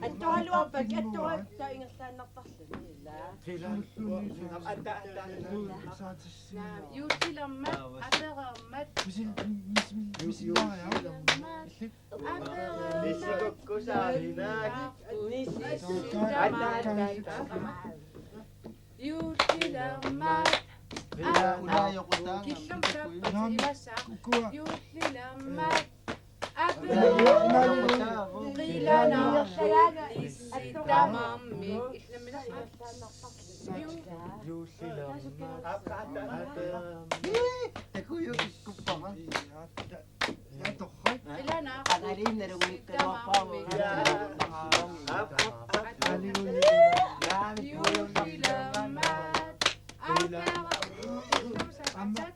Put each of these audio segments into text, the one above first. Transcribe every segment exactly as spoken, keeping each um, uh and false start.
Attoraluarpakka, attoratta ingerlaannartarluni, ilaa. Naam, juullilermat, apereermat. Juullilermat, apereermat. Nissikukkusaannaak. Nissi. Juullilermat. Killum tappasimasaq. Juullilermat. Apereermat. Qilanaarpoq. Nissi tamarmik. Illamina. Juullilermat. Takujukkukkuppara. Qilanaarpoq. Qangali nalunngikkaluarpara. Juullilermat. Apereermat.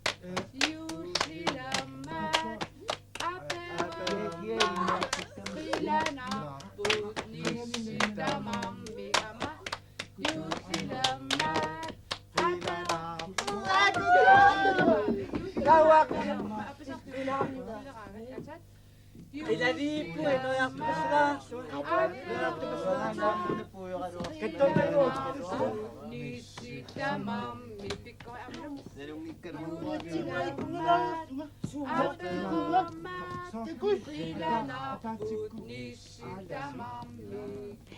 Juullilermat. Apereermat. Qilanaarpoq. Nissi tamarmik. Aamma. Juullilermat. Apereermat. Qilaliippu ineriartussavaa. Ineriartussavaa. Kattornagu. Nissi tamarmik. Pikkori aamma. Apereermat. Qilanaarpoq. Nissi tamarmik.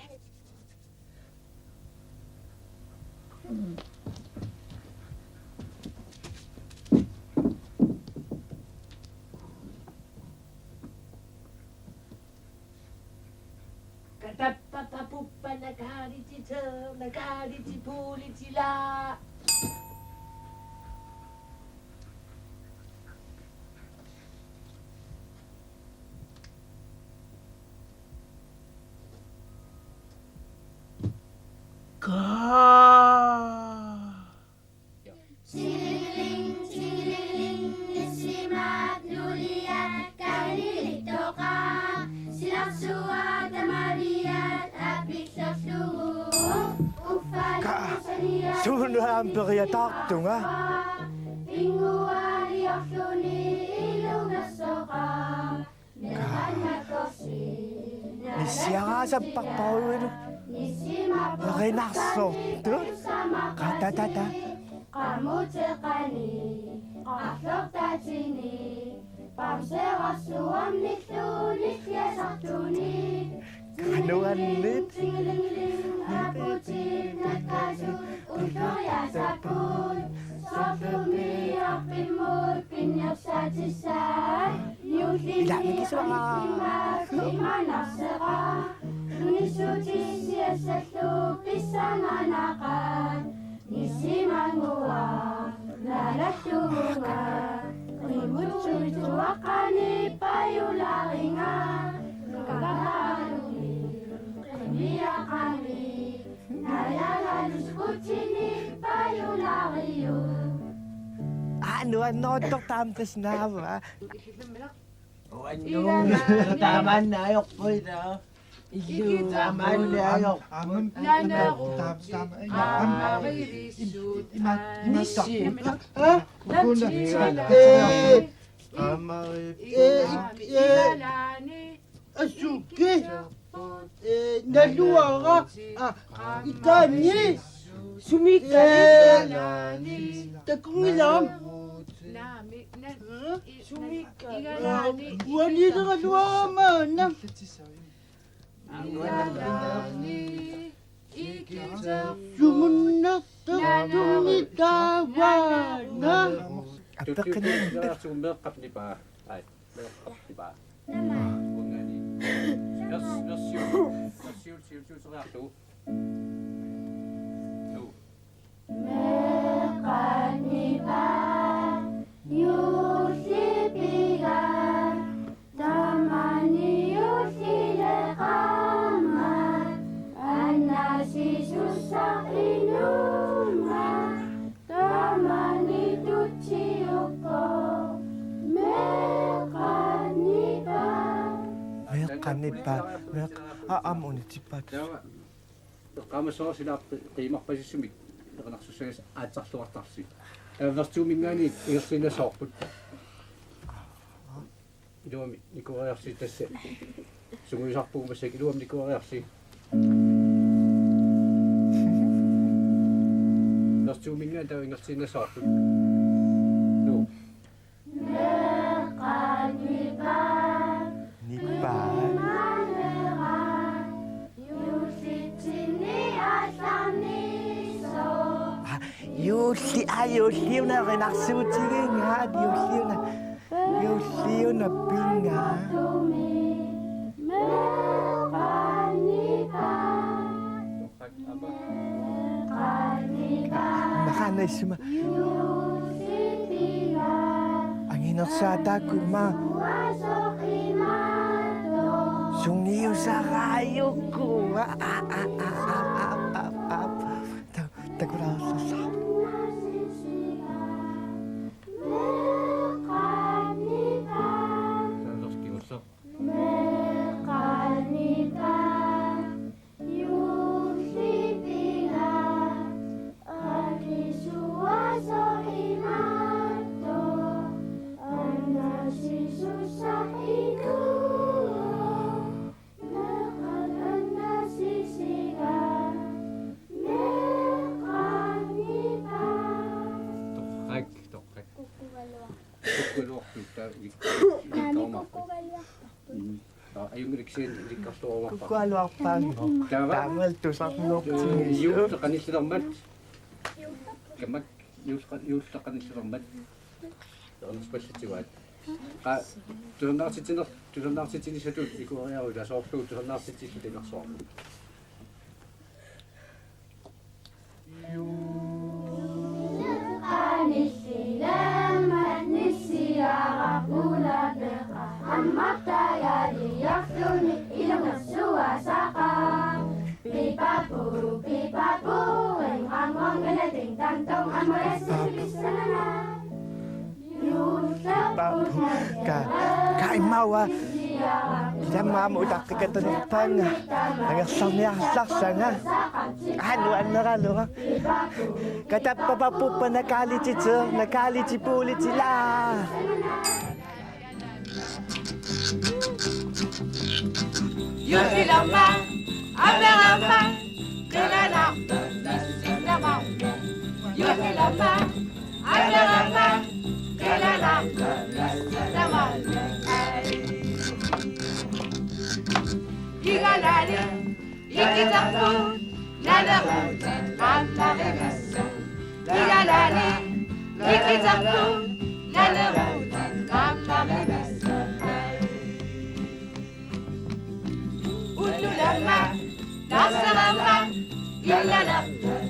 Katappa papuppa nakaaliti tør, nakaaliti puuliti laa. Kaa. Tingeling, tingeling, nissimaat nuliat kanilittoqaat. Silarsuaq tamaliat apillerlugu. Uffa. Ka-, luusaniat. Suunuaamperia taartunga. Pinnguaaliorluni ilungersoqaaq. Nissiaraasapparparuilu. Erinarsortut. Qatatata. Qamuteqani. Qarlortatini. Bamsersuarnillu nilliasartuni. Qanuannit. Tingelingeling, aputit nakkaasut ulloriaasapput. Soorlumi arfimmut pinnersaatissaat. Juullimi. Ila, mikisuara. Arfimmut imaannarsera. Tunissutissarsiassallu pissanganaqaat. Nisimannguaq naalalluvunga, qimuttuittuaqqani pajulaarinnga, nukapaaluni qimiaqami, naalagaluskutini pajulaariuk. Aa, nuanneruttortaam tasnaava. Uannut. Ilaa. Taamanna ajorpuita. Amun, amun, amun, taam, taam, ima, ima, ima, ima, nissi. Ha? Ukuna, eh, eh, ik-, eh, asuki, eh, naluara, ah, ikani, sumikka, eh, takunngilaam. Sumikka. Uanileraluarama, na. Sumunnertartunngitavaana. Apeqqinniartigu meeqqap nipaa. Ai, meeqqap nipaa. Unnani. Vers-, versio-, versio-, versio-, versio-, Nu. Meeqqannipa juullippiga, tamani juullileqaama, annasisussaq inuuma, tamani tutsiukku, meeqqannipa. Meeqqannipa, meeq-, a-, aamma unitsippat. Eqqaamassavarsi ilaa qi-, qiimarpasissumik erinarsussagassi aatsarluartarsi. Taava vers to-minngaanniit ingerlaannassavarput. Iluamik nikueriarsi tassa. Sungiusarpugut massakkut iluamik nikueriarsi. Vers to-minngaanniit taava ingerlaannassavarput. Nu. Meeqqannipa. Nipa. Juullitsinni aallarnisoq. Ah, juulli-, ah, juulliuna erinarsuutigigaat, juulliuna. Juulliuna pinga. Meeqqannipa. Maqaana issuma. Anginersaataakku ima. Sungiusaraajukku. Ta-, takulaarlallaa. Meeqqannipa. Juullippiga, anisuasoq imaattoq, annasisussaq inuuvoq, meeqqat annasisiga, meeqqannipa. Torrak, torrak. Kukkugaluarput. Kukkugaluarput, taa-, ik-, naami ikkaluarput. Kukkugaluarput. Mm. Aa, ajunngilaq kisianni ilikkarluarumaarpara. Kukkugaluarpaanngoq. Taava? Taamalu tusarnuupput. Juulleq qanillilermat. Kammak juulleq qa-, juulleq qanillilermat. Ernspallattivaat. Qa-, tusarnaartitsiner-, tusarnaartitsinissatut nikueriaruk ilaa soorlu tusarnaartitsilluta inersuarput. Ka, ka immaqa ilami aamma utaqqikattalerpaanga. Angerlarniarlarsanga. Aa, nuanneraluaq. Katappapappuppa nakaalititir, nakaalitipuulitila. Juullilama, aperama, qilanarpoq, nassittamarpoq. Juullilama, aperama, qilanarpoq, nassittamarpoq. Ai. Igalali, ikitarput, naleruutit, qaammarivissut. Igalali, ikitarput, naleruutit, qaammarivissut. Unnulama, narsarama, illalerput,